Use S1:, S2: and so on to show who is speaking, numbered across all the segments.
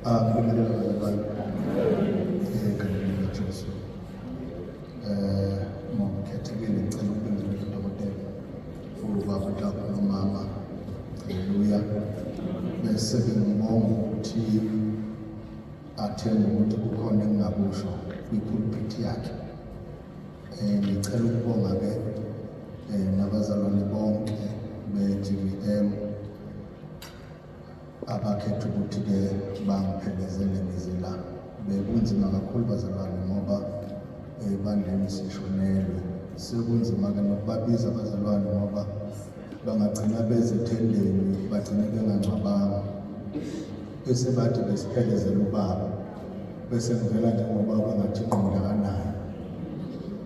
S1: Ngibingelela bazalwane egameni likaJesu. Ngokukhethekile ngicela ukubingelela udokotela, ubaba uTaku nomama. Haleluya. Bese ke ngibonga ukuthi athembe ukuthi kukhona engingakusho kwipulpit yakhe. Ngicela ukubonga ke nabazalwane bonke be-GVM abakhetha ukuthi-ke bangiphelezele ngize la. Bekunzima kakhulu bazalwane ngoba ebandleni sishonelwe. Sekunzima-ke nokubabiza abazalwane ngoba bangagcina beze ethendeni bagcine bengangcwabanga. Bese bathi besiphelezela ubaba bese ngivela njengobaba ngathi ingqondo akanayo.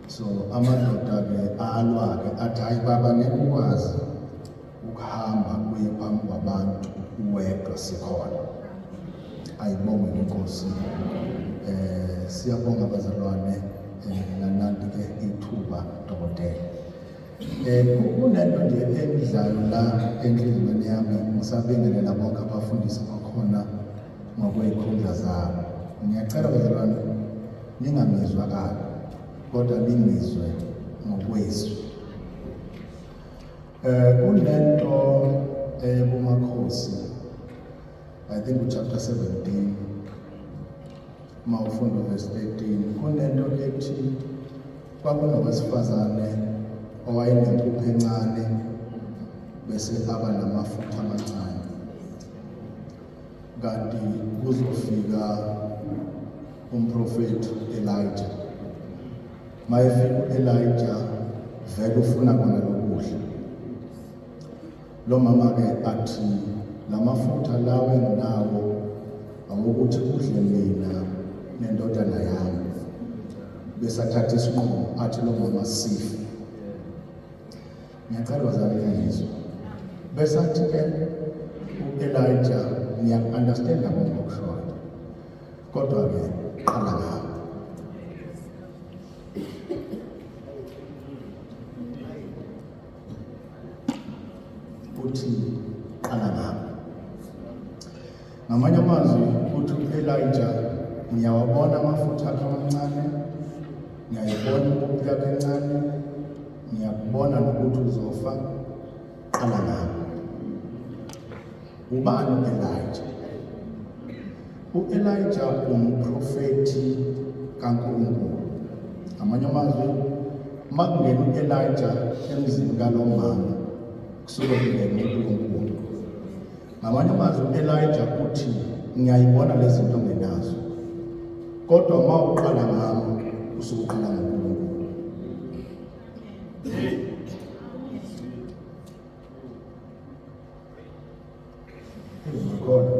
S1: So amadoda-ke alwa-ke athi hhayi baba ngeke ukwazi ukuhamba uye phambi kwabantu uwedwa sikhona. Ayibongwe inkosi. Siyabonga bazalwane nananti ke ithuba dokotela. Kunento nje engidlayo la enhliziyweni yami ngisabingelela bonke abafundisi abakhona ngokwezikhundla zabo. Ngiyacela bazalwane ningangizwa kabi kodwa ningizwe ngokwezwi. Kunento ekumakhosi I think chapter 17 uma ufunda verse 13 kunento ethi kwakunowesifazane owayenempuphu encane bese aba namafutha amancane kanti kuzofika umprofeti Elijah. Mayefika uElijah vele ufuna kona lokudla. Lo mama ke athi lamafutha lawo enginawo awokuthi kudle mina nendodana yami. Bese athatha isinqumo athi lo mama sife. Ngiyacela bazali ningizwe. Bese athi ke uElijah ngiyaku-understanda konke okushoyo. Kodwa ke qala ngami. Uthi qala ngami. Ngamanye amazwi uthi uElijah ngiyawabona amafutha akhe amancane, ngiyayibona impuphu yakhe encane, ngiyakubona nokuthi uzofa, qala ngami. Ubani uElijah? UElijah umprofeti kaNkulunkulu. Ngamanye amazwi makungena uElijah emzini kalomama kusuke kungena uNkulunkulu. Ngamanye amazwi uElijah uthi ngiyayibona lezi zinto ongenazo. Kodwa uma uqala ngami usuke uqala ngoNkulunkulu. Khona.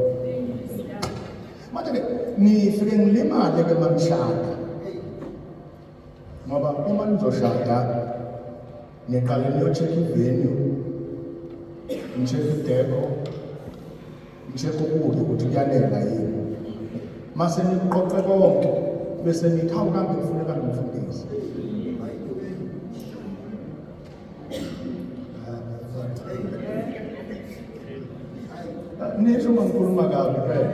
S1: Manje ke ngifike ngilimale ke mamshada. Ngoba uma nizoshada niqale niyo-check i-venue, ni-check i-deco, ni-check ukudla ukuthi kuyanela yini. Mase nikuqoqe konke bese nithi hawu kambe kufuneka nomfundisi. Nisho uma ngikhuluma kabi phela.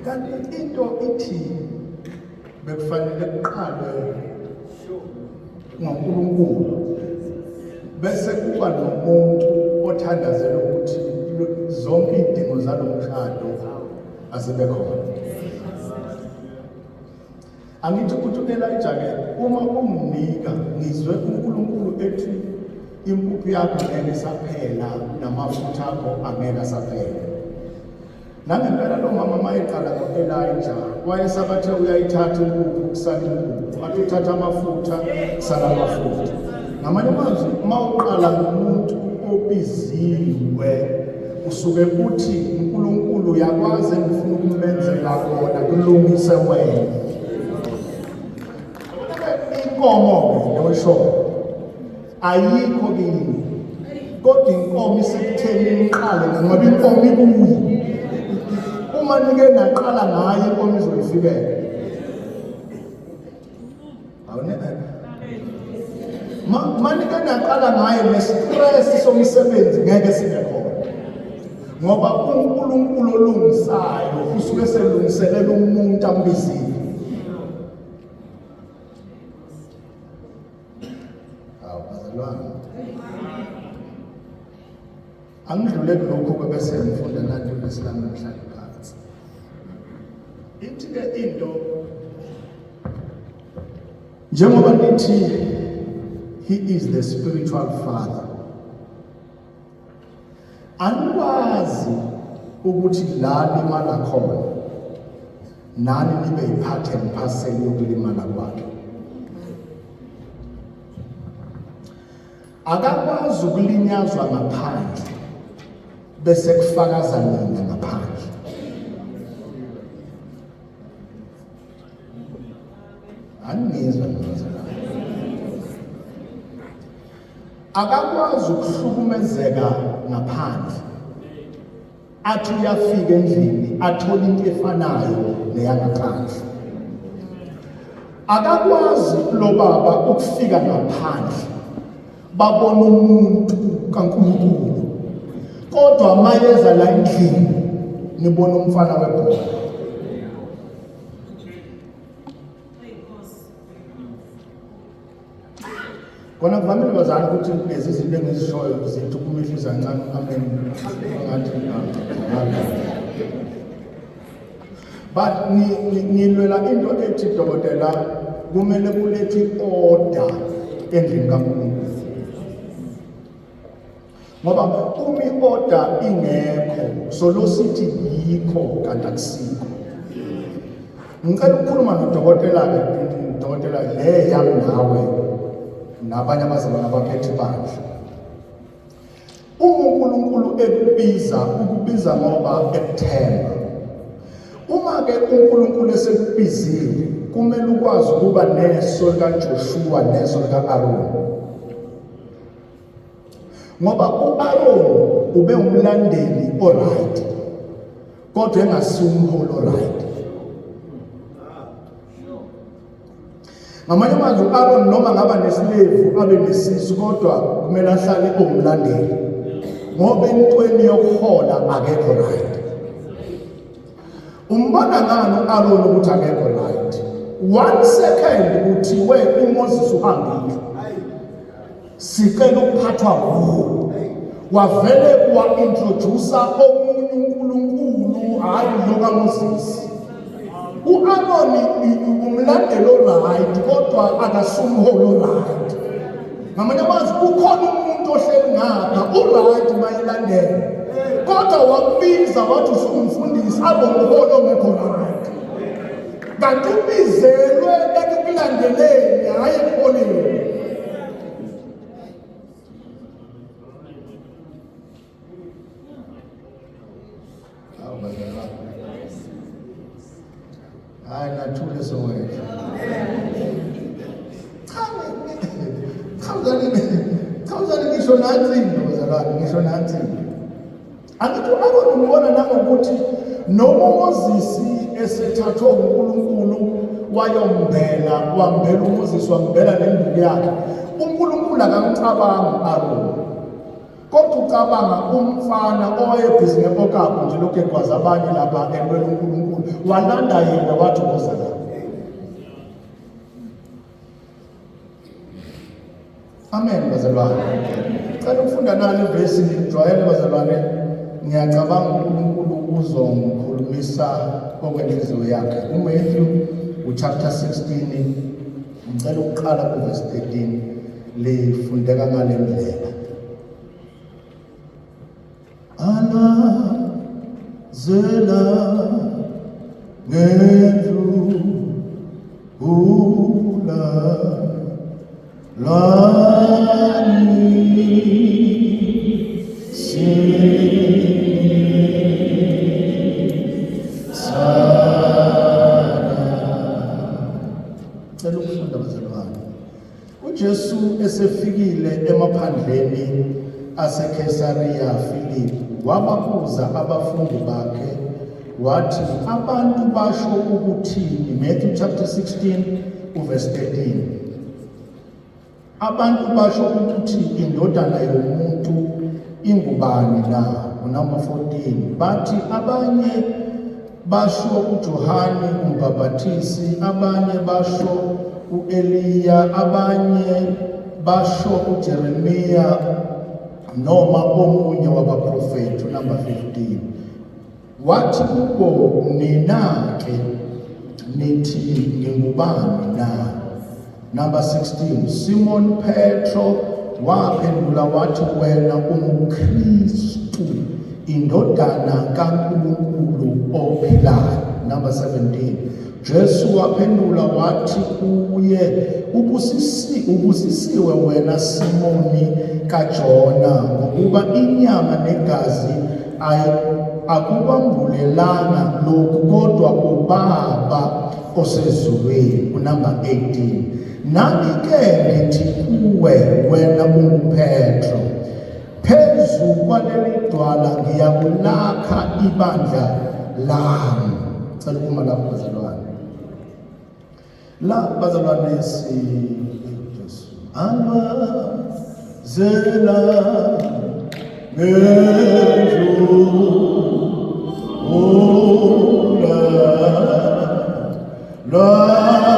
S1: Kanti into ithi bekufanele kuqalwe ngoNkulunkulu bese kuba nomuntu othandazela ukuthi zonke izidingo zalo mshado azibe khona. Angithi ukuthi u-Elijah ke uma unginika ngizwe uNkulunkulu ethi impuphu yakho ngeke isaphela namafutha akho angeke asaphela. Nangempela lo mama mayeqala ngo-Elijah wayesabathe uyayithatha impuphu kusala impuphu, athi uthatha amafutha kusala amafutha. Ngamanye amazwi uma uqala ngomuntu obiziwe usuke uthi uNkulunkulu uyakwazi engifuna ukumenzela kona kulungise wena. Inkomo-ke leyo ayikho kini kodwa inkomo isekutheni niqale ngoba inkomo ikuyi uma nike naqala ngayo inkomo izoyifikela. Manike naqala ngaye nestress somsebenzi ngeke sibe khona. Ngoba uNkulunkulu olungisayo usuke selungiselela umuntu ambizile. Hawu bazalwane. Angidlule kulokhu ke bese ngifunda nanti ivesi lami ngihlale phansi. Ithi ke into njengoba nithi he is the spiritual father. Anikwazi ukuthi la limala khona nani nibe yiphathe and parcel yokulimala kwakhe. Akakwazi ukulinyazwa ngaphandle bese kufakaza nina ngaphandle. Angizwa ngizwa. Akakwazi ukuhlukumezeka ngaphandle athi uyafika endlini athole into efanayo neyangaphandle. Akakwazi lo baba ukufika ngaphandle babona umuntu kaNkulunkulu, kodwa mayeza la endlini nibona umfana webhola. Kona kuvamile bazali ukuthi lezi zinto engizishoyo zithi ukumehlisa kancane amen ngathi but ngilwela into ethi dokotela kumele kulethwe i-order endlini kaNkulunkulu ngoba uma i-order ingekho solo sithi yikho kanti akusikho. Ngicela ukukhuluma nodokotela-ke dokotela le yami nawe nabanye abazalwane abaphethe ibandla. Uma uNkulunkulu ekubiza ukubiza ngoba ekuthemba. Uma-ke uNkulunkulu esekubizile kumele ukwazi ukuba neso likaJoshuwa neso lika-Aroni. Ngoba uAron ube umlandeli oright kodwa engasiwo umholi oright. Ngamanye amazwi uAron noma ngaba nesilevu abe nesisu kodwa kumele ahlale ewumlandeli ngoba entweni yokuhola akekho right. Umbona ngani uAron ukuthi akekho right? One second kuthiwe uMoses uhambile. Sicela ukuphathwa nguwe. Wavele wa-introduce omunye uNkulunkulu hayi lo kaMoses. U-Aroni umlandeli o-right kodwa akasumholi o-right. Ngamanye amazwi kukhona umuntu ohleli ngapha u-right mayelandela kodwa wakubiza wathi usungumfundisi abe umholi ongekho right. Kanti ubizelwe ekukulandeleni hhayi ekuholeni. Hawu bazalwane. Hayi nathule sowethu. Cha cha mzalwane cha mzalwane ngisho nansi into bazalwane ngisho nansi into. Angithi u-Aroni umbona nangokuthi noma uMoses esethathwe uNkulunkulu wayombela wambela uMoses wambela nenduku yakhe uNkulunkulu akamcabangi u-Aroni kodwa ucabanga umfana owayebhizi nge-okapu nje lokhu egwaza abanye lapha elwela uNkulunkulu walanda yena wathi woza la. Amen bazalwane. Cela ukufunda nani ivesi ngijwayele bazalwane. Ngiyacabanga uNkulunkulu uzongikhulumisa okwenhliziyo yakhe. UMatthew uchapter 16 ngicela ukuqala kuverse 13 lifundeka ngale ndlela. Alazela ngendlu ula lani Cela ukufunda bazalwane. UJesu esefikile emaphandleni aseKhesariya Filipi wababuza abafundi bakhe wathi abantu basho ukuthini? Matthew chapter 16 uverse 13. Abantu basho ukuthi indodana yomuntu ingubani na? Unumber 14 bathi abanye basho uJohane umbhabhathisi, abanye basho uEliya, abanye basho uJeremiya noma omunye wabaprofethi. Number 15 wathi kubo, nina-ke nithi ngingubani na? Number 16 Simon Petro waphendula wathi, wena unguKristu, indodana kaNkulunkulu ophilayo. Number 17 Jesu waphendula wathi kuye, ubusisiwe wena Simoni kaJona, ngokuba inyama negazi akukwambulelanga lokhu, kodwa uBaba osezulwini. Unumber 18 nami ke ngithi kuwe, wena unguPetro, phezu kwaleli dwala ngiyakulakha ibandla lami. Cela ukuma lapho bazalwane, la bazalwane, si Jesu alwazela ngendlu ula lwami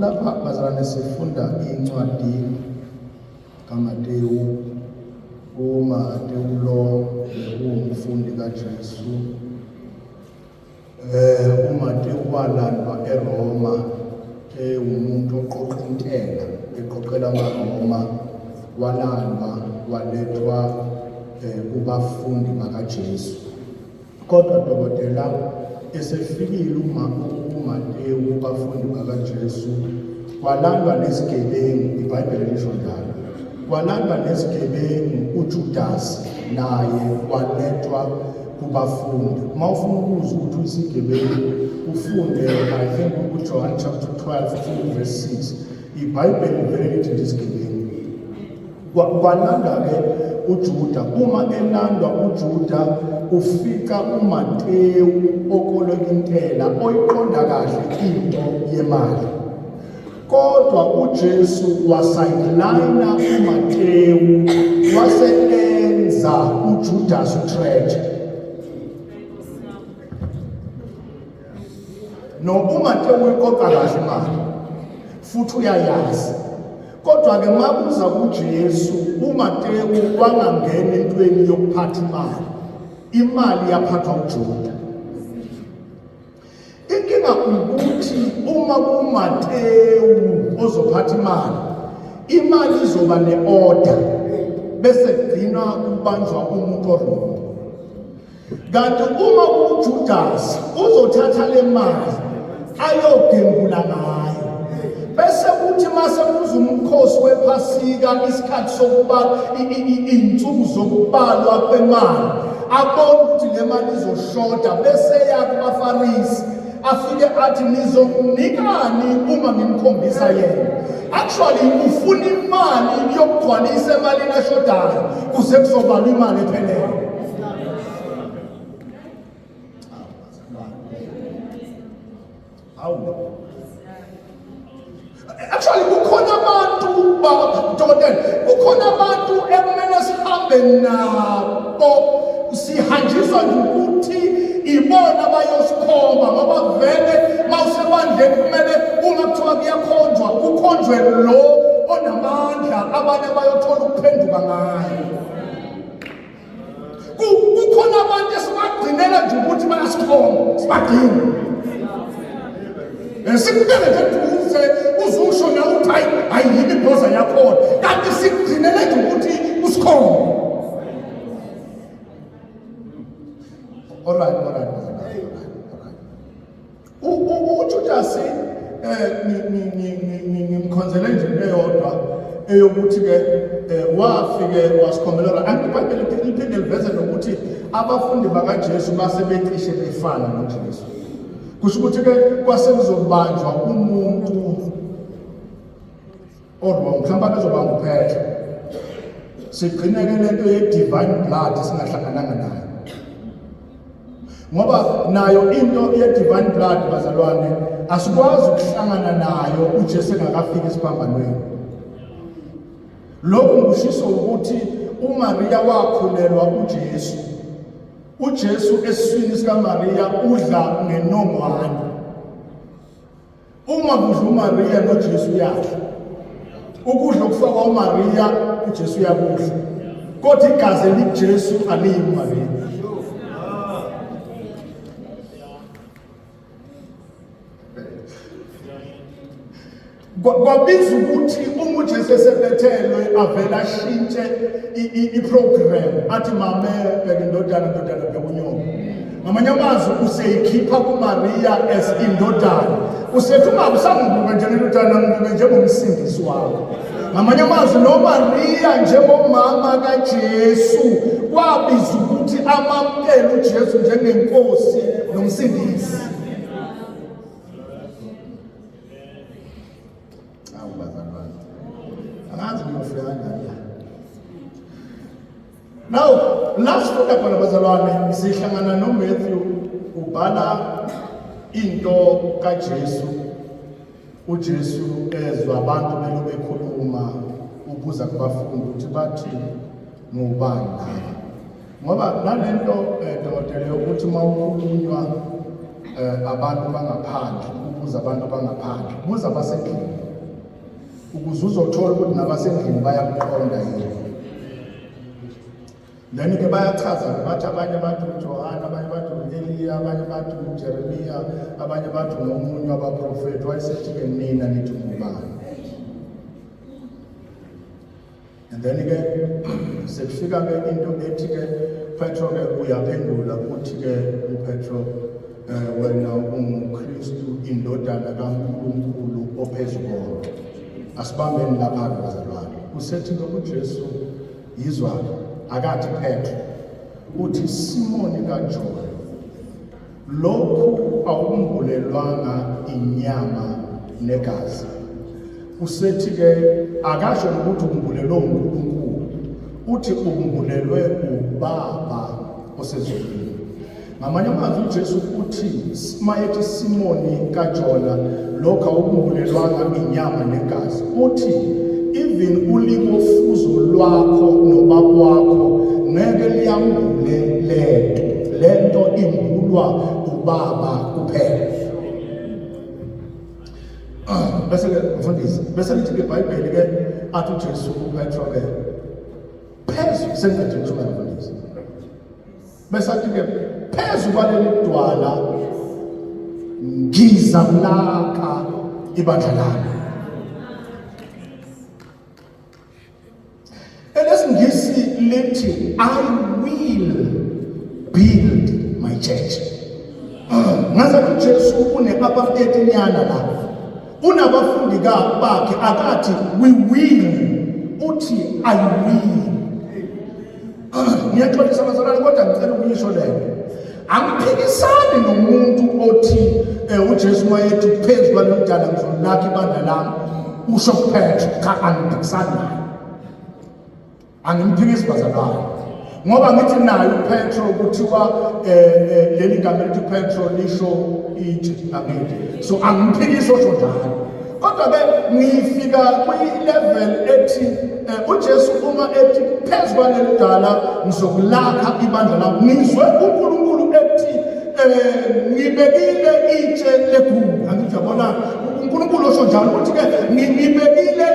S1: Lapha bazalwane sifunda incwadi kaMatewu. UMatewu lo bekuwumfundi kaJesu. UMatewu walandwa eRoma ewumuntu oqoqa intela, eqoqela amaRoma, walandwa walethwa kubafundi bakaJesu. Kodwa dokotela, esefikile uma uMatewu kubafundi bakaJesu, kwalandwa nesigebengu, iBhayibheli lisho njalo, kwalandwa nesigebengu uJudas, naye walethwa kubafundi. Uma ufuna ukuzwa ukuthi uyisigebengu, ufunde I think uJohn chapter 12 ufunde verse 6. IBhayibheli vele lithi ndisigebengu. Kwalanda-ke uJuda. Uma elandwa uJuda, ufica uMatewu okoleka intela, oyiqonda kahle into yemali. Kodwa uJesu wasideline uMatewu wase enza uJudas utreasure. No, uMatewu uyiqoqa kahle imali futhi uyayazi. Kodwa-ke makuza kuJesu, uMatewu wangangena entweni yokuphatha imali. Imali yaphathwa uJuda. Inkinga ukuthi uma kuMatewu ozophatha imali, imali izoba ne-order bese kugcinwa kubanjwa umuntu orong. Kanti uma kuJudas uzothatha le mali ayogembula ngayo, bese kuthi mase kuza umkhosi wePhasika, isikhathi sokuba iy'nsuku zokubalwa kwemali, abone ukuthi le mali izoshoda, bese eya kubaFarisi, afike athi, nizonginikani uma ngimkhombisa yena? Actually ufuna imali yokugcwalisa emalini eshodayo kuze kuzobalwa imali ephelele. Hawu, actually kukhona abantu, dokotela, kukhona abantu ekumele sihambe nabo, sihanjiswa nje ukuthi ibona bayosikhomba, ngoba vele mawusebandleni kumele uma kuthiwa kuyakhonjwa, kukhonjwe lo onamandla abanye bayothola ukuphenduka ngayo. Kukhona abantu esibagcinela nje ukuthi bayasikhomba, sibagcine, sikubeke nje eduze, uzusho nawe uthi hayi, hayi, yimi ibhoza yakhona, kanti sikugcinele nje ukuthi usikhombe. Alright, alright, alright, alright. UJudasi ngimkhonzele nje into eyodwa eyokuthi ke wafike wasikhombela. Angithi iBhayibheli liphinde liveze nokuthi abafundi bakaJesu base becishe befana noJesu. Kusho ukuthi ke kwase kuzobanjwa umuntu o-wrong, mhlawumbe abezoba nguPetro. Sigcine ke lento ye-divine blood singahlangananga nayo. Ngoba nayo into ye-divine blood bazalwane asikwazi ukuhlangana nayo uJesu engakafiki esiphambanweni. Lokhu ngikushiso ukuthi uMaria wakhulelwa uJesu. UJesu esiswini sikaMaria udla ngenongwane. Uma kudla uMaria noJesu uyadla. Ukudla okufakwa uMaria uJesu uyakudla. Kodwa igazi elikuJesu aliyi kuMaria. Kwabiza ukuthi uma uJesu esebethelwe avele ashintshe i-program athi mame bheka indodana ndodana bheka unyoko. Ngamanye amazwi useyikhipha kuMaria as indodana. Usethi ungabe usangibuka njengendodana ngibuke njengomsindisi wakho. Ngamanye amazwi noMaria njengomama kaJesu kwabiza ukuthi amamukele uJesu njengenkosi nomsindisi. Awu bazalwane. Angazi ngiyofika kanjani la. Now, la sifunda khona bazalwane sihlangana noMatthew ubhala into kaJesu. uJesu ezwa abantu belo bekhuluma ubuza kubafundi ukuthi bathi ngubani laba. Ngoba nalento eh, dokotela yokuthi uma ukhulunywa eh, abantu bangaphandle ubuza abantu bangaphandle buza abasendlini ukuze uzothola ukuthi nabasendlini bayakuqonda yini. Then ke bayachaza bathi abanye bathi uJohane, abanye bathi u-Eliya, abanye bathi uJeremiya, abanye bathi ngomunye wabaprofethi. Wayesethi-ke nina nithi ngubani? And then ke sekufika ke into ethi ke Petro ke uyaphendula uthi ke uPetro eh, wena unguKristu indodana kaNkulunkulu ophezukonke. Asibambeni lapha ke bazalwane. Usethi ke uJesu yizwa akathi Petro uthi Simoni kaJona Lokhu awukumbulelwanga inyama negazi. Usethi ke akasho nokuthi ukumbulelwe uNkulunkulu, uthi ukumbulelwe uBaba osezulwini. Ngamanye amazwi uJesu uthi mayethi Simoni kaJona lokho awukumbulelwanga inyama negazi, uthi even ulimofuzo lwakho nobaba wakho ngeke liyambule lento lento imbulwa ubaba kuphela. Bese ke mfundisi bese lithi ke iBhayibheli ke athi uJesu kuPetro ke phezu sengiqedile ukushumayela mfundisi bese athi ke phezu kwaleli dwala ngiza kulakha ibandla lami. ElesiNgisi lithi I will build my church. Ngazathi uJesu une-apartheid nyana la. Unabafundi ka bakhe akathi we will uthi I will. Ngiyaxolisa bazalwane kodwa ngicela ukuyisho lento. Angiphikisani nomuntu othi eh, uJesu wayethi phezu kwalomdala ngizolakha ibandla lami usho kuphela cha angiphikisani naye. Angimphikisi bazalwane. Ngoba ngithi naye uPetro kuthiwa eh, eh, leli gama elithi Petro lisho itshe angithi. So angimphikisi osho njalo. Kodwa ke ngifika kwi-level ethi eh, uJesu uma ethi phezu kwaleli dala ngizokulakha ibandla lami, ngizwe uNkulunkulu ethi eh, ngibekile itshe legugu. Angithi yabona uNkulunkulu osho njalo ukuthi ke ngibekile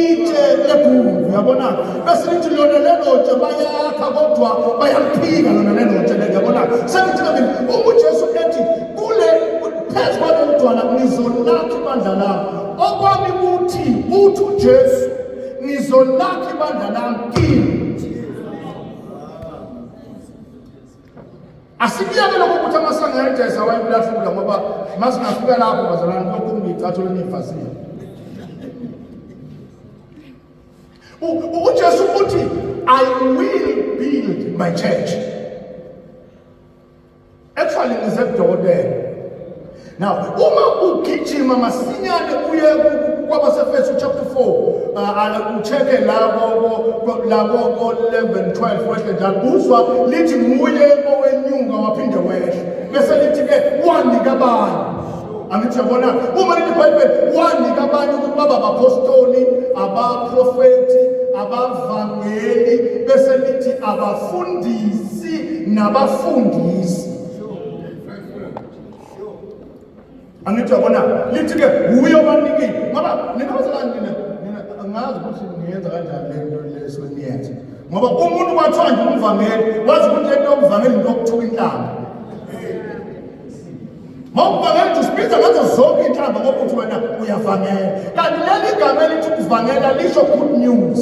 S1: itshe legugu, uyabona. Bese lithi lona lelo tshe bayakha kodwa bayaliphika lona lelo tshe lelo, uyabona. Sengithi ke mina uma uJesu ethi kule phezu kwalolu dwala ngizolakha ibandla lami, okwami kuthi uthi uJesu ngizolakha ibandla lami kimi. Asikuyeke lokho ukuthi amasango ayajeza wayekulahlula ngoba masingafika lapho bazalwane lokhu ngiyicathulo niyifasile. UJesu uthi I will build my church. Actually ngize kudokotela. Now uma ugijima masinyane uye kwabaseFesu chapter 4 ucheck-e labo labo ko 11 12 wehle njalo uzwa lithi nguye owenyuka waphinde wehla. Bese lithi ke wanika abanye. Angithi yabona uma lithi iBhayibheli wanika abanye ukuthi baba abapostoli, abaprofeti, abavangeli, bese lithi abafundisi nabafundisi. Angithi yabona lithi ke wuye obanikile ngoba nina bazalwane nina nina angazi ukuthi niyenza kanjani le nto lesuke niyenze ngoba umuntu kwathiwa nje umvangeli wazi ukuthi le nto yokuvangela into yokuthuka inhlamba. Mawuvangela nje usibiza ngazo zonke inhlamba ngoba uthi wena uyavangela. Kanti leli gama elithi ukuvangela lisho good news.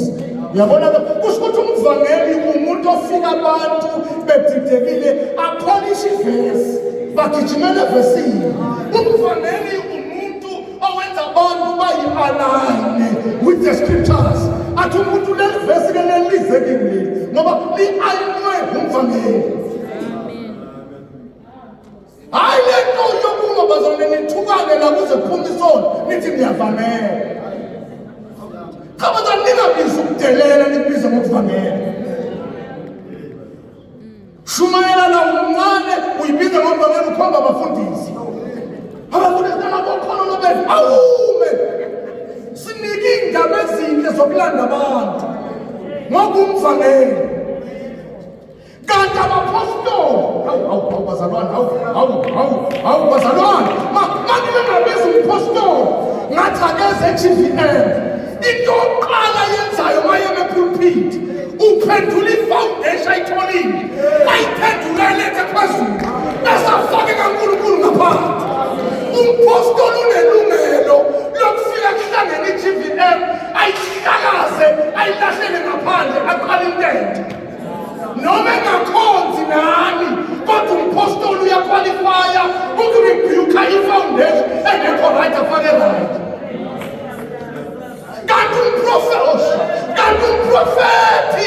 S1: Uyabona ke kusho ukuthi umvangeli umuntu ofika abantu bedidekile apholishe ivesi bagijimele evesini. Umvangeli umuntu owenza abantu bayi-align with the scriptures. Athi umuntu leli vesi ke lelize kimi leli ngoba li-alinwe ngumvangeli. Hayi le nto yokunga bazalwane nithukane la kuze kuphume isono nithi niyavangela. Cha bazalwane ningabizi ukudelela nikubize ngokuvangela. Shumayela la umncane uyibiza ngokuvangela ukhomba abafundisi. Abafundisi nalabokhona lobethu awume. Sinike iy'ndaba ezinhle zokulanda abantu ngokumvangeli. Kanti abaphostoli, hawu hawu hawu bazalwane, hawu hawu hawu hawu bazalwane, manje bengabiza umphostoli ngathi akeze e-GVM. Into yokuqala yenzayo mayeme epulpit uphendula ifoundation ayitholile, ayiphendula ayilethe phezulu bese afake kaNkulunkulu ngaphansi. Umphostoli unelungelo lokufika kuhlangene i-GVM ayihlakaze ayilahlele ngaphandle aqale intente. Noma engakhonzi nani kodwa umphostoli uyakhwalifaya ukurebuka i-foundation engekho right afake right. Kanti umprofethi, kanti umprofethi,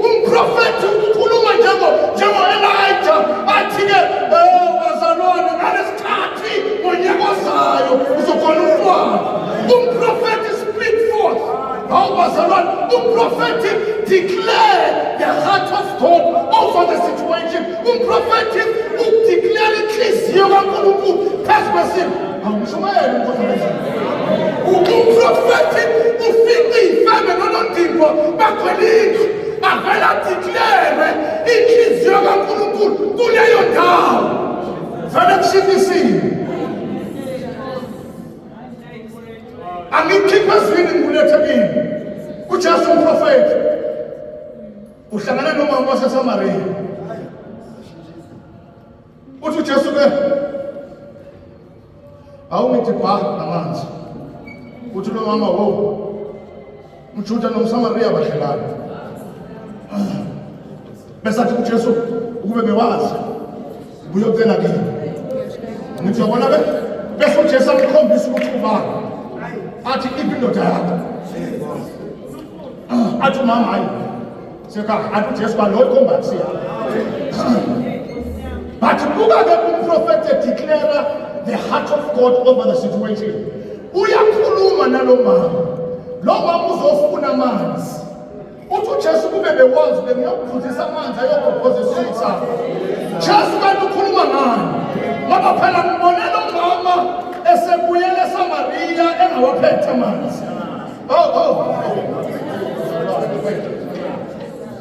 S1: umprofethi ukhuluma njengo njengo-Elijah athi-ke bazalwane ngalesikhathi ngonyaka ozayo uzokhona umntwana. Umprofethi speak forth. Hawu bazalwane, umprofethi declare the heart of God over the situation. Umprofethi udeclare inhliziyo kaNkulunkulu phezu kwesimo. Awushumayeli umprofethi. Umprofethi ufica iy'febe nonondindwa bagcwele indlu avele adeclare inhliziyo kaNkulunkulu kuleyo ndawo. Vele kushintshe isimo. Angikhiphe ezwini ngikulethe kini. UJesu umprofethi uhlangana nomama waseSamariya. Uthi uJesu ke awungithi bha ngamanzi. Uthi lo mama wo umJuda nomSamariya badlelana. Bese athi kuJesu ukube bewazi ubuyocela kimi. Ngithi uyabona ke bese uJesu amkhombisa ukuthi ubani. Athi iphi indoda yakho? Athi umama hayi. Seka athi uJesu ba lo combat siya. But buka ke umprofeti declare the heart of God over the situation. Uyakhuluma nalo mama. Lo mama uzofuna amanzi. Uthi uJesu kube bewazi bengiyokuphuzisa amanzi ayogobhoza esiswini sakho. Jesu kanti ukhuluma ngani? Ngoba phela ngibone lo mama esebuyele eSamariya engawaphethe amanzi. Oh oh.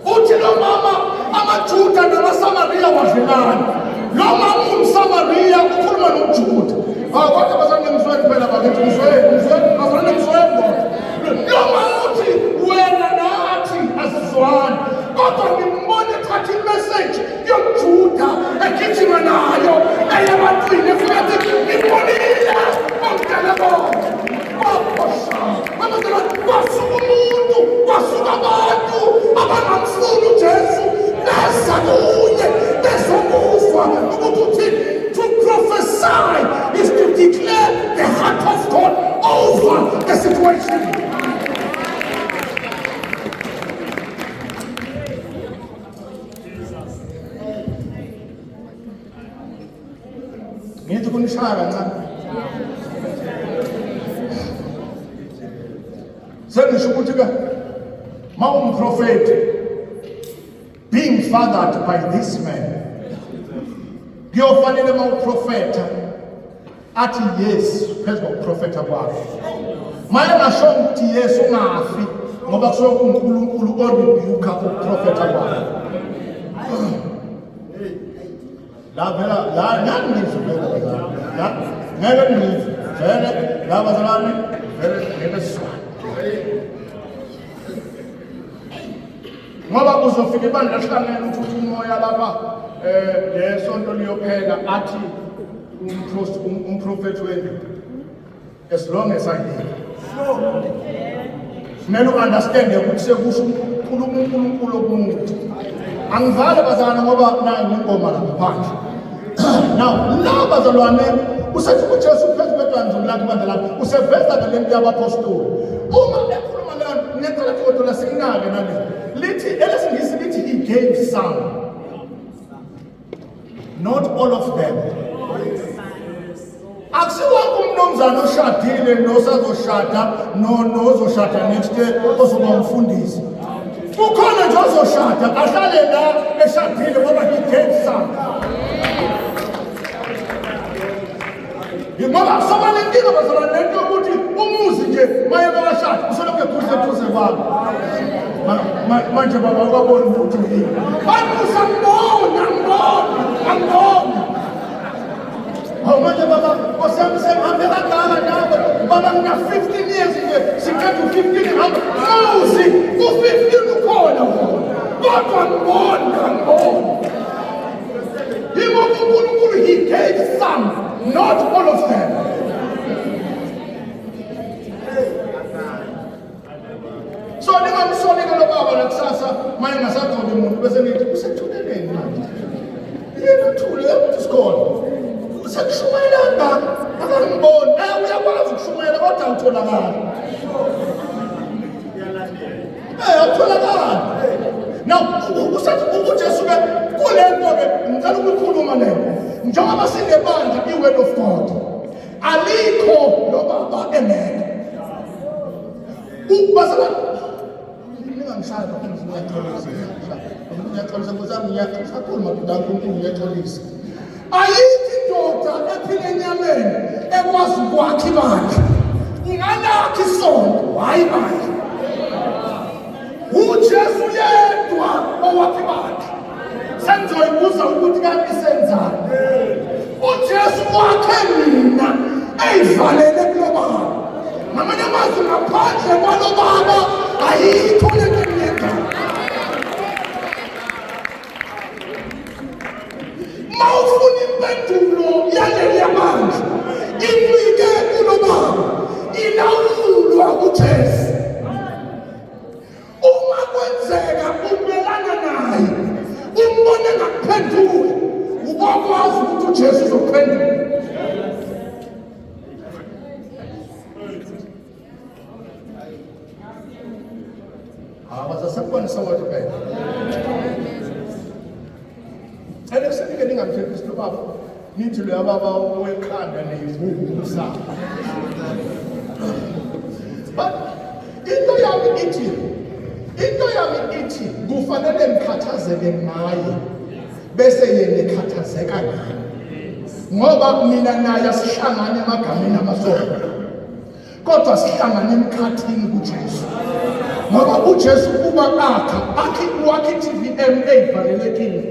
S1: Uthi lo mama amaJuda namaSamariya wadlelana. Lo mama umSamariya ukhuluma noMjuda. Ah kodwa bazalwane ngizweni phela bakithi ngizweni ngizweni bazalwane ngizweni kodwa. Lo mama uthi wena nathi asizwani. Kodwa ngimbona ethatha imessage yoMjuda egijima nayo eyebantwini efika athi ngibonile omdala bonke. Kwasuka umuntu, kwasuka abantu abangamfuni uJesu beza kuye bezokuzwa ukuthi uthini. To prophesy is to declare the heart of God over the situation. Ngithi kunishaya kancane. Sengisho ukuthi ke mawumprofeti being fathered by this man. Kuyofanele uma uprofetha athi yes phezu kokuprofetha kwakho. Maye ngasho ukuthi yes ungafi ngoba kusuke kuNkulunkulu orebuka ukuprofetha kwakho. La vela la nani ngizwe vele bazalwane. La ngeke ngizwe vele la bazalwane vele ngeke sizwane. Ngoba uzofika ibandla lihlangene uthi umoya lapha eh lesonto liyophela athi umprofethi wendoda as long as I live. Kumele u-understande ukuthi sekusho ukhuluma uNkulunkulu okumuntu. Angivale bazalwane ngoba nayi nengoma lapha phandle. Now la bazalwane usethi uJesu phezu kwedwala lakhe ibandla lakhe useveza ke lento yabaphostoli. Uma ekhuluma leyo ngiyacela kodwa sinake nale. Lithi elesingisi lithi he gave some. Not all of them. Akusiwonke umnumzane oshadile nosazoshada no nozoshada next year ozoba umfundisi. Kukhona nje ozoshada ahlale la eshadile ngoba he gave some. Ngoba soba nenkinga bazalwane lento yokuthi umuzi nje maye bawashada usolokhu egudla eduze kwakho. Manje baba ukaboni ukuthi yini. Bantu usangibona, angiboni, angiboni. Hawu manje baba, Nkosi yami sengihambe kangaka nawe. Baba ngina 15 years nje, siqeda u-15 ngihamba. Muzi, u-15 ukhona wona. Kodwa angiboni, angiboni. Yingoba uNkulunkulu he gave some, not all of them. So ningamsoli ke lo baba nakusasa maye ngasagcobi umuntu bese nithi usethuleleni manje. Yena uthule ukuthi sikhona. Usekushumayelanga akangiboni. Eh uyakwazi ukushumayela kodwa awutholakali. Eh awutholakali. Now usethi uJesu ke kule nto ke ngicela ukukhuluma le. Njengoba sinebandla i-word of God. Alikho lo baba engekho. Bazalwane ningangishayi kakhulu ngiyaxolisa. Ngiyaxolisa Nkosi yami ngiyaxolisa kakhulu madoda kaNkulunkulu ngiyaxolisa. Ayikho indoda ephila enyameni ekwazi ukwakha ibandla. Ungalakha isonto, hhayi ibandla. UJesu yedwa owakha ibandla. Sengizoyibuza ukuthi kanti senzani. UJesu wakhe mina eyivalele kulo baba. Ngamanye amazwi ngaphandle kwalo baba ayikho lento engiyenzayo. Uma ufuna impendulo yaleli bandla incike kulo baba ilawulwa uJesu. Uma kwenzeka umelana naye umbone ngakuphenduli ubokwazi ukuthi uJesu uzokuphendula. Abazasekubona Soweto phela. Cela kusenike ningamthethisi lo baba. Nithi loya baba wekhanda neyibusa. But into yami ithi into yami ithi kufanele ngikhathazeke ngaye bese yena ekhathazeka ngami. Ngoba mina naye asihlangane emagameni amasonto. Kodwa sihlangane emkhathini kuJesu. Ngoba uJesu uba akha akhi wakhe i-TVM eyivalelekile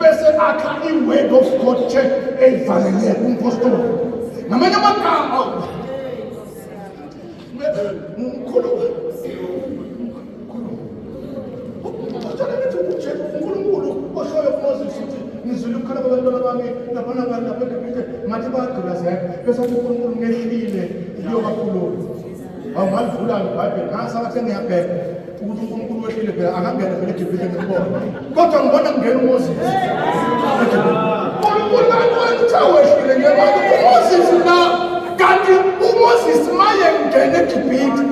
S1: bese akha i-Word of God Church eyivalele umpostoli. Ngamanye amagama mkhulu uNkulunkulu oshoyo kuMoses ukuthi ngizwile ukukhala kwabantwana bami laphana lapha eGibhithe ngathi bayagqilazeka bese uNkulunkulu ngehlile ukuyobakhulula. Awu ngalivula iBhayibheli ngase ngathi ngiyabheka ukuthi uNkulunkulu wehlile phela akangene phela eGibhithe ngikubona. Kodwa ngibona kungena uMoses. EGibhithe. uNkulunkulu kanti wena uthe wehlile ngemali uMoses la kanti uMoses maye ngena eGibhithe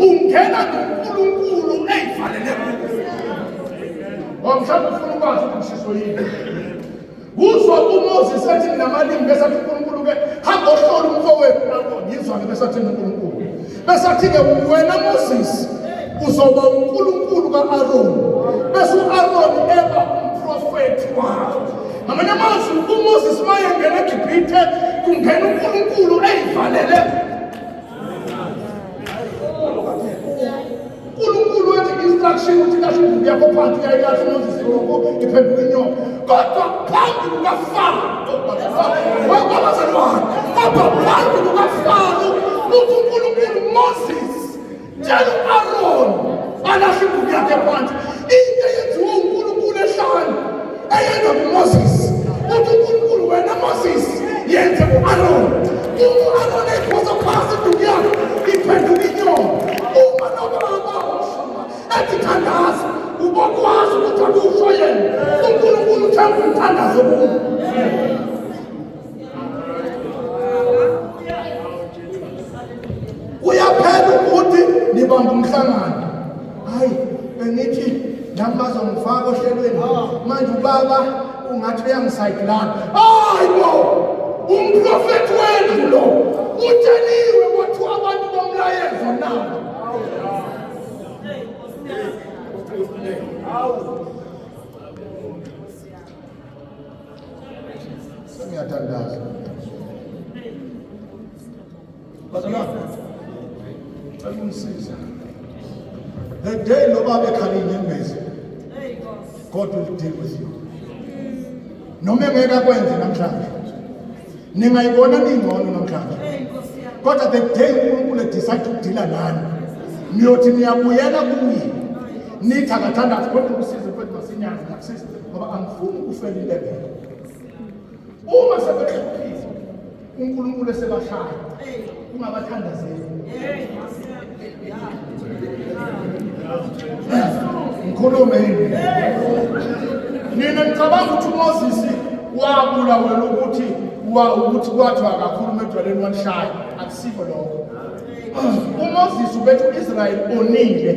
S1: ungena noNkulunkulu eyivalele kuye. Ngoba mhlawumbe ufuna ukwazi ukuthi ngishiso yini. Uzwa uMoses ethi nginamalimi bese athi uNkulunkulu ke hamba ohlola umfowethu Aaron yizwa ke bese athi uNkulunkulu. Bese athi ke wena Moses uzoba uNkulunkulu kaAron. Bese uAron eba umprofethi wakho. Ngamanye amazwi uMoses mayengena eGibhithe kungena uNkulunkulu eyivalele. uNkulunkulu wenza instruction ukuthi kasho induku yakho phansi uyayilahla uMoses induku iphenduka inyoka. Kodwa phambi kukaFaro, wabazalwane, kodwa phambi kukaFaro uthi uNkulunkulu Moses Tshela u-Aroni alahle induku yakhe phansi. Into eyenziwe uNkulunkulu ehlane eyenza kuMoses. Uthi uNkulunkulu wena Moses yenze ku-Aroni. Uma u-Aroni eyiphosa phansi induku yakhe iphenduka inyoka. Uma nobaba ethi thandaza ubokwazi ukuthi akusho yena. uNkulunkulu uthanda umthandazo kuwo. Kuyaphela ukuthi nibamba umhlangano. Hayi bengithi nami bazongifaka ohlelweni. Manje ubaba ungathi uyangisayidlana. Hayi bo! Umprofethi wendlu lo utsheliwe kwathiwa abantu bomlayezo nabo. Sengiyathandaza. Bazalwane, cela ungisize. The day lo baba ekhala inyembezi, God will deal with you. Noma engeke akwenze namhlanje. Ningayibona ningcono namhlanje. Kodwa the day uNkulunkulu decide ukudila nani, niyothi niyabuyela kuye. Nithi akathandazi kodwa ukusize mfethu masinyane ngakusiza ngoba angifuni ukufela into engekho. Uma sebehluphile uNkulunkulu esebashaya ungabathandazeli. Ngikhulume yini? Nina ngicabanga ukuthi uMoses wabulawela ukuthi wa ukuthi kwathiwa akakhuluma edwaleni walishaya akusikho lokho. uMoses ubethi uIsrael onile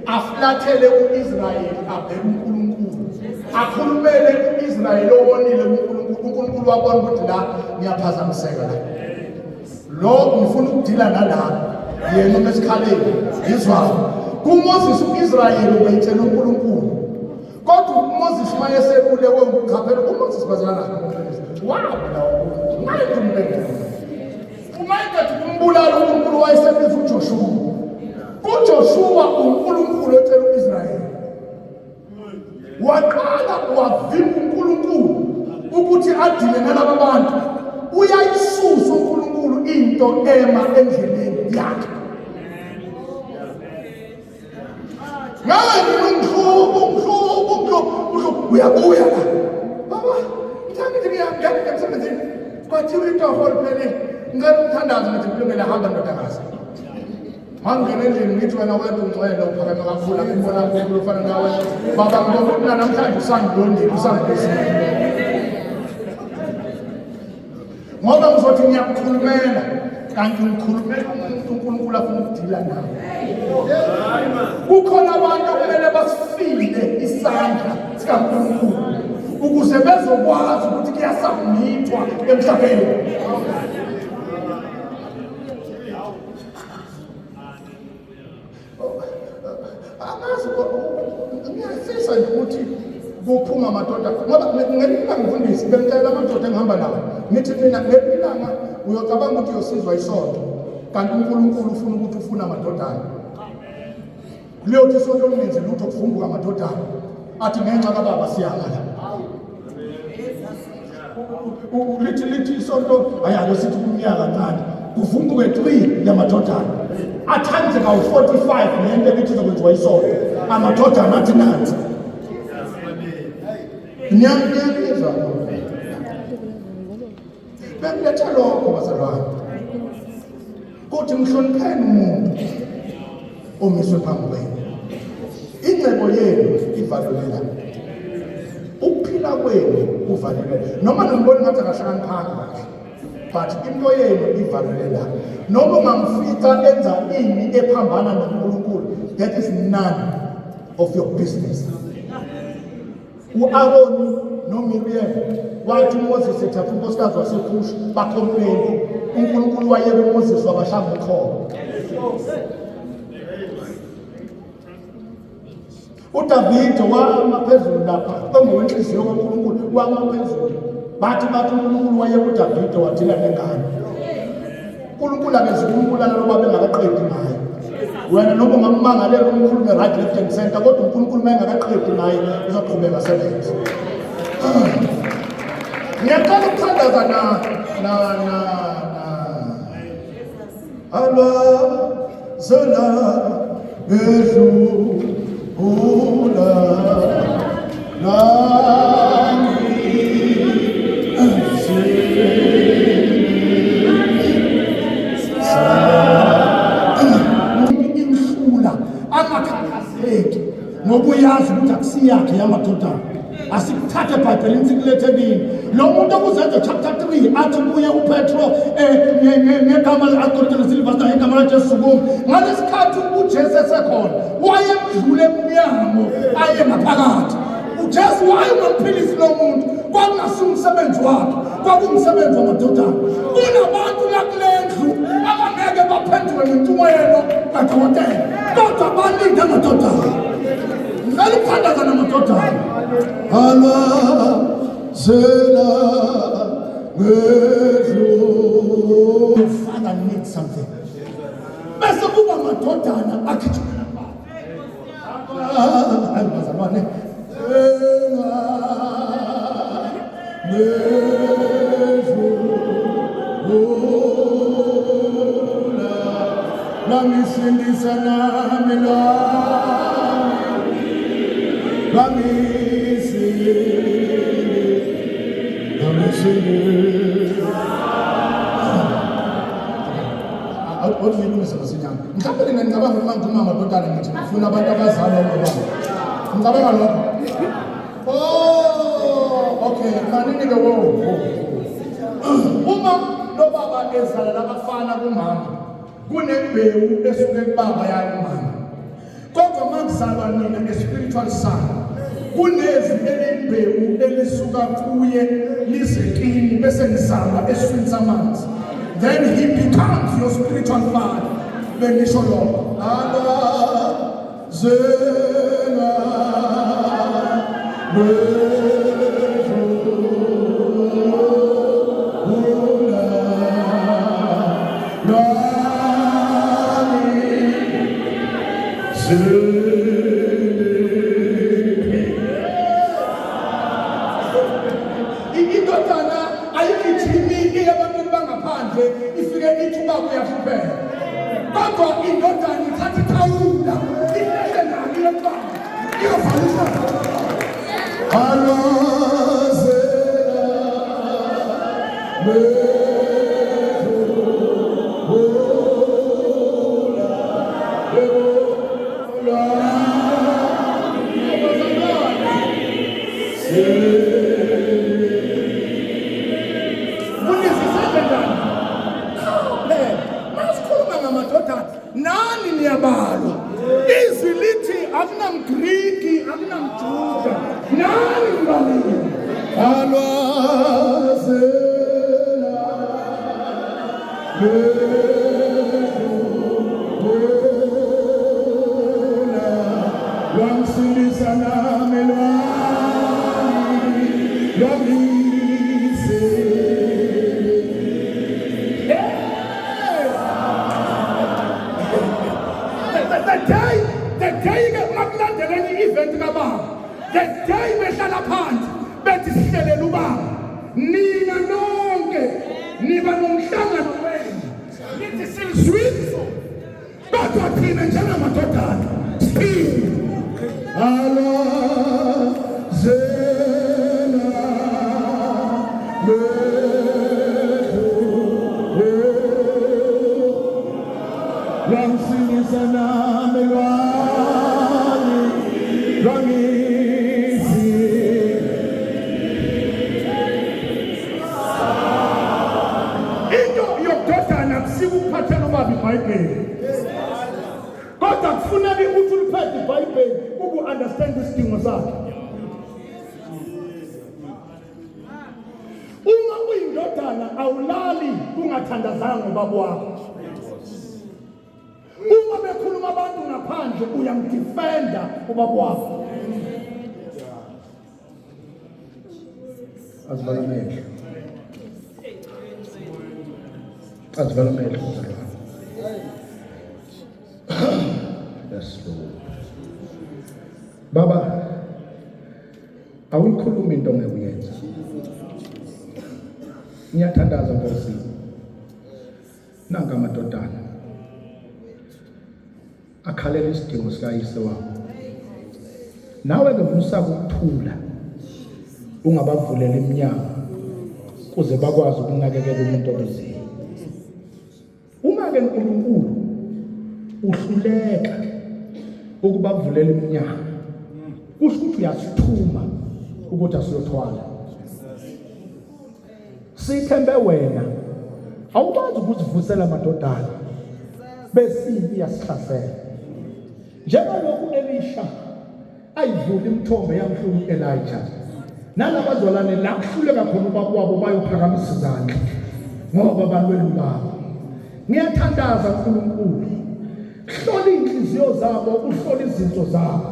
S1: aflathele uIsrael abheke uNkulunkulu akhulumele uIsrael owonile kuNkulunkulu uNkulunkulu wabona ukuthi la ngiyaphazamiseka la lo ngifuna ukudila nalapha yena uma esikhaleni yizwa kuMoses uIsrael ubeyitshela uNkulunkulu kodwa uMoses mayesebulewe uchaphela uMoses bazalana wabulawa manje umbengele Uma ingathi kumbulala uNkulunkulu wayesebiza uJoshuwa. KuJoshuwa uNkulunkulu etshela uIsrayeli. Waqala wavimba uNkulunkulu ukuthi adile nalaba bantu. Uyayisusa uNkulunkulu into ema endleleni yakhe. Ngani ungihluba ungihluba ungihluba uyabuya la. Baba, ngithanda ngithi ngiyangena emsebenzini. Kwathiwa itoho liphelile. Ngicela umthandazo ngithi kulungele hamba ndodakazi. Mangena endlini ngithi wena wedwa ungcwele uphakeme kakhulu angibona uNkulunkulu ofana nawe. Baba ngibona ukuthi namhlanje usangilondile usangibusile. Ngoba ngizothi ngiyakukhulumela kanti ngikhulumela umuntu uNkulunkulu afuna ukudila naye. Kukhona abantu okumele basifile isandla sikaNkulunkulu ukuze bezokwazi ukuthi kuyasubmithwa emhlabeni. Angazi ngiyafisa nje ukuthi kuphuma amadoda ngoba ngelinye ilanga mfundisi bengitshela amadoda engihamba nawo ngithi mina ngelinye ilanga uyocabanga ukuthi uyosizwa isonto kanti uNkulunkulu ufuna ukuthi ufuna amadodana kuliyothi isonto lingenzi lutho kuvumbuka amadodana athi ngenxa kababa siyama la lithi lithi isonto hayi ake sithi kumnyaka kancane kuvumbuke 3 yamadodana athanze kawu-45 le nto ebithi izokwenziwa isonto amadodana athi nansi niyangizwa bekuletha lokho bazalwane kuthi mhlonipheni umuntu omiswe phambi kwenu ingcebo yenu ivalelwe la ukuphila kwenu kuvalelwe noma nimbona ngathi akahlakaniphanga kahle but into yenu ivalelwe la noma ungamfica enza ini ephambana noNkulunkulu that is none of your business. U-Aroni noMiriam wathi uMoses ethatha unkosikazi waseKush bakhompleni uNkulunkulu wayeka uMoses wabashaya ngochoko. UDavide wama phezulu lapha engowenhliziyo kaNkulunkulu, wama phezulu. Bathi bathi uNkulunkulu waye kuDavide wadila nengane. uNkulunkulu akenzi ukumbulala loba bengakaqedi ngaye. Wena noma ungammangalela umkhulume right left and center kodwa uNkulunkulu uma engakaqedi ngaye uzoqhubeka asebenze. Ngiyaqala ukuthandaza na na na na Allah zela ngedlula nami. Imhlula angakhathazeki ngoba uyazi ukuthi akusiyakhe yamadodana. Asikuthathe ebhayibhelini sikulethe kini. Lo muntu okuzenzo chapter 3 athi kuye uPetro ngegama le-authority lesilivasta ngegama laJesu sukuma. Ngalesikhathi uJesu esekhona wayemdlule emnyango aye ngaphakathi. UJesu wayengamphilisi lo muntu, kwakungasiwo umsebenzi wakhe, kwakuwumsebenzi wamadodana. Kunabantu la kule ndlu abangeke baphenduke ngentshumayelo kadokotela, kodwa balinde amadodana. Ngicela ukuthandaza namadodana. Alwazela ngedlu. Your father needs something. Bese kuba amadodana agijimela kubaba. Hayi bazalwane. Langisindisa nami lami langisindisa Awuthi ngilungise masinyane. Mhlawumbe nina nicabanga uma ngikhuluma ngamadodana ngithi ngifuna abantu abazalwa ngobaba. Ngicabanga lokho. Oh, okay. Manini ke wo. Uma lo baba ezala labafana kumama, kunembewu esuke kubaba yayo kumama. Kodwa uma kuzalwa nina a spiritual son, kunezwi elimbewu elisuka kuye lize kini bese nizalwa esiswini samanzi. Then he becomes your spiritual father. Bengisho lokho. Allah zela Indodana ayigijimi iye ebantwini bangaphandle ifike ithi ubaba uyahlupheka. Kodwa indodana ithatha ithawula ihlehle nayo iye kubaba iyovala isandla. Nani niyabalwa. Izwi lithi akunamGriki, akunamJuda. Nani nibaliwe. Alwazela lwamsindisa nami lwami lwangise. The day ke makulandela enye i-event kababa, the day behlala phansi bethi sihlelela ubaba, nina nonke niba nomhlangano wenu nithi silizwile kodwa thina njengamadodana siphile. Alwazela lwamsindisa nami lwami lwangisi. Into yokudodana kusika ukuphathela ubaba iBhayibheli. Kodwa kufuneka ukuthi uliphethe iBhayibheli uku-understand isidingo sakhe. Uma uyindodana awulali ungathandazanga ngobaba wakho. Uma bekhuluma abantu ngaphandle uyamdefenda ubaba wakho. Azivala amehlo. Azivala amehlo mzalwane. Yes Lord. Baba awuyikhulumi into ongeke uyenze. Ngiyathandaza Nkosi. Nanka amadodana akhalela isidingo sikayise wabo. Nawe ke musa ukuthula ungabavulela iminyango kuze bakwazi ukunakekela umuntu obiziwe. Uma ke uNkulunkulu uhluleka ukubavulela iminyango kusho ukuthi uyasithuma ukuthi asiyothwala. Sithembe wena awukwazi ukuzivusela amadodana bese impi yasihlasela. Njengalokhu Elisha ayivula imithombo yamhlula uElijah nalabazalwane la kuhluleka khona ubaba wabo bayophakamisa izandla ngoba balwela ubaba. Ngiyathandaza uNkulunkulu hlola inhliziyo zabo uhlole izinto zabo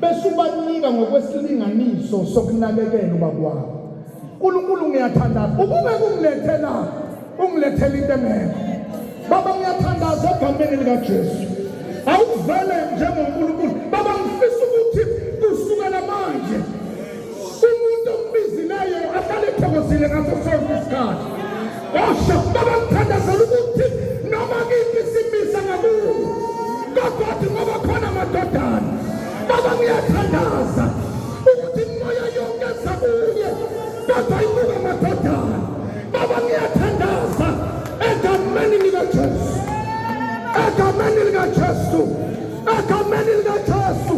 S1: bese ubanika ngokwesilinganiso sokunakekela ubaba wabo. Nkulunkulu ngiyathandaza ubungeke ungilethela ungilethela into engekho baba ngiyathandaza egameni likaJesu awuvele njengoNkulunkulu baba ngifisa ukuthi kusukela manje umuntu ombizileyo ahlale ethokozile ngaso sonke isikhathi osho baba ngithandazela ukuthi noma kiphi simisa ngakuwo kodwa ngoba khona amadodana baba ngiyathandaza ukuthi imoya yonke eza kuye kodwa ibuka amadodana baba ngiyathandaza egameni likaJesu egameni likaJesu egameni likaJesu.